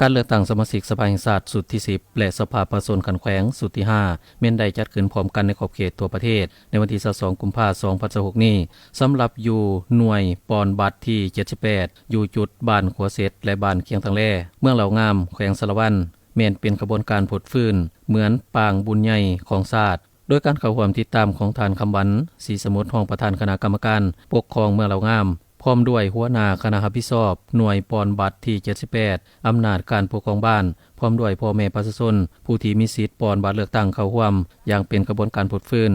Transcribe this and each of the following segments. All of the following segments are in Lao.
ການເລືອກຕັ້ງສະມາຊິກສະພາແຫ່ງຊາດຊຸດທີສິບ ແລະ ສະພາປະຊາຊົນຂັ້ນແຂວງຊຸດທີຫ້າ ແມ່ນໄດ້ຈັດຂຶ້ນພ້ອມກັນໃນຂອບເຂດທົ່ວປະເທດ ໃນວັນທີຊາວສອງ ກຸມພາ ສອງພັນຊາວຫົກນີ້. ສຳລັບຢູ່ໜ່ວຍປ່ອນບັດທີເຈັດສິບແປດ ຢູ່ຈຸດບ້ານຂົວເສັດ ແລະ ບ້ານຄຽງຕັງແລ ເມືອງເລົ່າງາມ ແຂວງສາລະວັນ ແມ່ນເປັນຂະບວນການຟົດຟື້ນ ເໝືອນປາງບຸນໃຫຍ່ຂອງຊາດ. ໂດຍການເຂົ້າຮ່ວມຕິດຕາມຂອງທ່ານ ຄຳວັນ ສີສະໝຸດ ຮອງປະທານຄະນະກຳມະການປົກຄອງເມືອງເລົ່າງາມ ພ້ອມດ້ວຍຫົວໜ້າຄະນະຮັບຜິດຊອບໜ່ວຍປ່ອນບັດທີເຈັດສິບແປດ ອຳນາດການປົກຄອງບ້ານ ພ້ອມດ້ວຍພໍ່ແມ່ປະຊາຊົນ ຜູ້ທີ່ມີສິດປ່ອນບັດເລືອກຕັ້ງເຂົ້າຮ່ວມຢ່າງເປັນຂະບວນການຟົດຟື້ນ.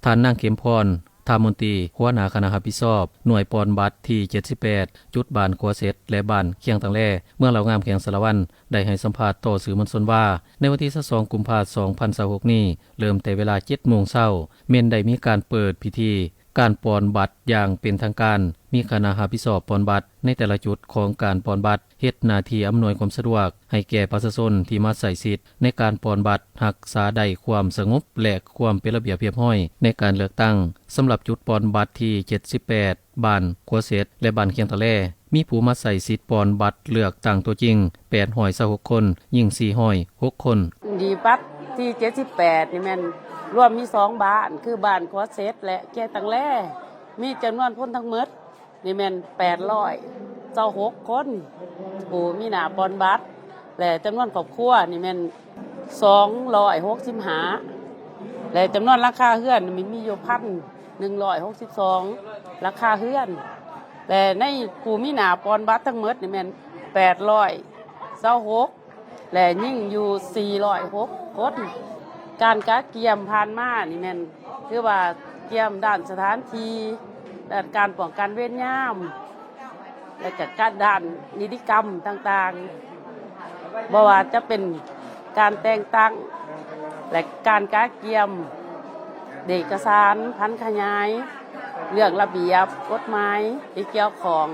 ທ່ານນາງ ເຂັມພອນ ທາມົນຕີ ຫົວໜ້າຄະນະຮັບຜິດຊອບໜ່ວຍປ່ອນບັດທີເຈັດສິບແປດ ຈຸດບ້ານຂົວເສັດ ແລະ ບ້ານຄຽງຕັງແລ ເມືອງເລົ່າງາມ ແຂວງສາລະວັນ ໄດ້ໃຫ້ສຳພາດຕໍ່ສື່ມວນຊົນວ່າ ໃນວັນທີຊາວສອງ ກຸມພາ ສອງພັນຊາວຫົກນີ້ ເລີ່ມແຕ່ເວລາເຈັດໂມງເຊົ້າ ແມ່ນໄດ້ມີການເປີດພິທີການປ່ອນບັດຢ່າງເປັນທາງການ, ມີຄະນະຮັບຜິດຊອບປ່ອນບັດໃນແຕ່ລະຈຸດຂອງການປ່ອນບັດ ເຮັດໜ້າທີ່ອຳນວຍຄວາມສະດວກໃຫ້ແກ່ປະຊາຊົນທີ່ມາໃຊ້ສິດໃນການປ່ອນບັດ, ຮັກສາໄດ້ຄວາມສະຫງົບ ແລະ ຄວາມເປັນລະບຽບຮຽບຮ້ອຍໃນການເລືອກຕັ້ງ. ສຳລັບຈຸດປ່ອນບັດທີເຈັດສິບແປດ ບ້ານຂົວເສັດ ແລະ ບ້ານຄຽງຕະແລ ມີຜູ້ມາໃຊ້ສິດປ່ອນບັດເລືອກຕັ້ງຕົວຈິງ ແປດຮ້ອຍຊາວຫົກຄົນ, ຍິງ ສີ່ຮ້ອຍຫົກຄົນ. ດີບັດທີເຈັດສິບແປດນີ້ແມ່ນລວມມີສອງບ້ານ ຄືບ້ານຂົວເສັດ ແລະ ຄຽງຕັງແລ ມີຈຳນວນຄົນທັງໝົດນີ້ແມ່ນ ແປດຮ້ອຍຊາວຫົກຄົນ ຜູ້ມີໜ້າປ່ອນບັດ ແລະ ຈຳນວນຄອບຄົວນີ້ແມ່ນ ສອງຮ້ອຍຫົກສິບຫ້າ ແລະ ຈຳນວນຫຼັງຄາເຮືອນມີ ມີຢູ່ ໜຶ່ງພັນໜຶ່ງຮ້ອຍຫົກສິບສອງ ຫຼັງຄາເຮືອນ ແລະ ໃນຜູ້ມີໜ້າປ່ອນບັດທັງໝົດນີ້ແມ່ນ ແປດຮ້ອຍຊາວຫົກ ແລະ ຍິງຢູ່ ສີ່ຮ້ອຍຫົກຄົນ. ການກະກຽມຜ່ານມານີ້ແມ່ນ ຖືວ່າກຽມດ້ານສະຖານທີ່, ດ້ານການປ້ອງກັນເວນຍາມ ແລະກະການດ້ານນິຕິກຳຕ່າງໆ ບໍ່ວ່າຈະເປັນການແຕ່ງຕັ້ງ ແລະການກະກຽມເອກະສານຜັນຂະຫຍາຍ ເລື່ອງລະບຽບກົດໝາຍທີ່ກ່ຽວຂ້ອງ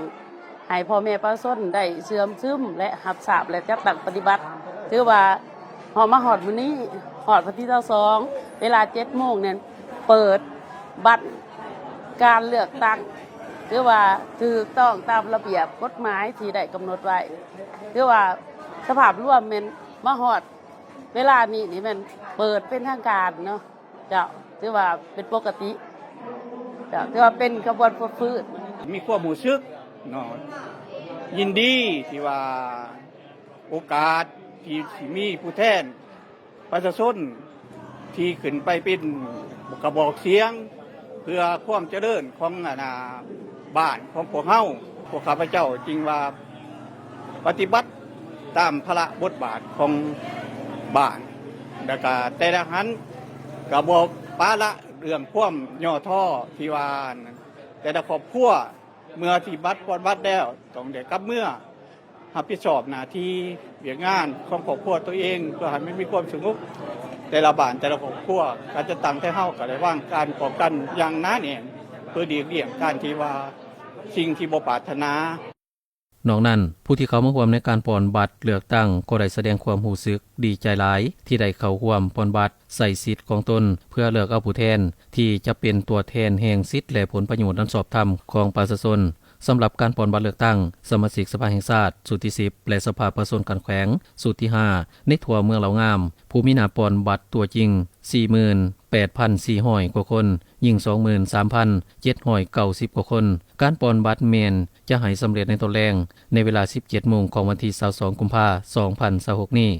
ໃຫ້ພໍ່ແມ່ປະຊາຊົນໄດ້ເຊື່ອມຊຶມ ແລະ ຮັບຊາບ ແລະ ຈັດຕັ້ງປະຕິບັດ. ຖືວ່າເຮົາມາຮອດມື້ນີ້ ຮອດວັນທີຊາວສອງ ເວລາເຈັດໂມງນັ້ນ ເປີດບັດການເລືອກຕັ້ງ ຖືວ່າຖືກຕ້ອງຕາມລະບຽບກົດໝາຍທີ່ໄດ້ກຳນົດໄວ້. ຖືວ່າສະພາບລວມແມ່ນມາຮອດເວລານີ້ນີ້ແມ່ນເປີດເປັນທາງການເນາະ ເຈົ້າ, ຖືວ່າເປັນປົກກະຕິ ເຈົ້າ, ຖືວ່າເປັນຂະບວນຟົດຟື້ນ. ມີຄວາມຮູ້ສຶກເນາະ ຍິນດີທີ່ວ່າໂອກາດທີ່ຊິມີຜູ້ແທນ ປະຊາຊົນທີ່ຂຶ້ນໄປເປັນກະບອກສຽງ ເພື່ອຄວາມຈະເລີນຂອງ ອັນນ່າ ບ້ານຂອງພວກເຮົາ. ພວກຂ້າພະເຈົ້າຈຶ່ງວ່າປະຕິບັດຕາມພາລະບົດບາດຂອງບ້ານ ແລ້ວກະແຕ່ລະຫັ້ນກະບໍ່ປະລະເລື່ອງຄວາມຫຍໍ້ທໍ້ທີ່ວ່າ ແຕ່ລະຄອບຄົວ ເມື່ອທີ່ບັດ ປອນບັດແລ້ວ ຕ້ອງໄດ້ກັບເມືອ ຮັບຜິດຊອບໜ້າທີ່ວຽກງານຂອງຄອບຄົວຕົວເອງ ເພື່ອໃຫ້ມັນມີຄວາມສະຫງົບ ແຕ່ລະບ້ານແຕ່ລະຄອບຄົວ ການຈັດຕັ້ງແຕ່ເຮົາກໍໄດ້ວາງການປ້ອງກັນຢ່າງໜາແໜ້ນ ເພື່ອຫຼີກລ່ຽງການທີ່ວ່າສິ່ງທີ່ບໍ່ປາດຖະໜາ. ນອກນັ້ນ, ຜູ້ທີ່ເຂົ້າມາຮ່ວມໃນການປ່ອນບັດເລືອກຕັ້ງກໍໄດ້ສະແດງຄວາມຮູ້ສຶກດີໃຈຫຼາຍ ທີ່ໄດ້ເຂົ້າຮ່ວມປ່ອນບັດ ໃຊ້ສິດຂອງຕົນເພື່ອເລືອກເອົາຜູ້ແທນ ທີ່ຈະເປັນຕົວແທນແຫ່ງສິດ ແລະ ຜົນປະໂຫຍດອັນຊອບທຳຂອງປະຊາຊົນ. ສຳລັບການປ່ອນບັດເລືອກຕັ້ງສະມາຊິກສະພາແຫ່ງຊາດຊຸດທີສິບ ແລະ ສະພາປະຊາຊົນຂັ້ນແຂວງຊຸດທີຫ້າ ໃນທົ່ວເມືອງເລົ່າງາມ, ຜູ້ມີໜ້າປ່ອນບັດຕົວຈິງ ສີ່ໝື່ນແປດພັນສີ່ຮ້ອຍກວ່າຄົນ, ຍິງ ສອງໝື່ນສາມພັນເຈັດຮ້ອຍເກົ້າສິບກວ່າຄົນ. ການປ່ອນບັດແມ່ນຈະໃຫ້ສຳເລັດໃນຕອນແລງ ໃນເວລາ ສິບເຈັດໂມງ ຂອງວັນທີ ຊາວສອງ ກຸມພາ ສອງພັນຊາວຫົກນີ້.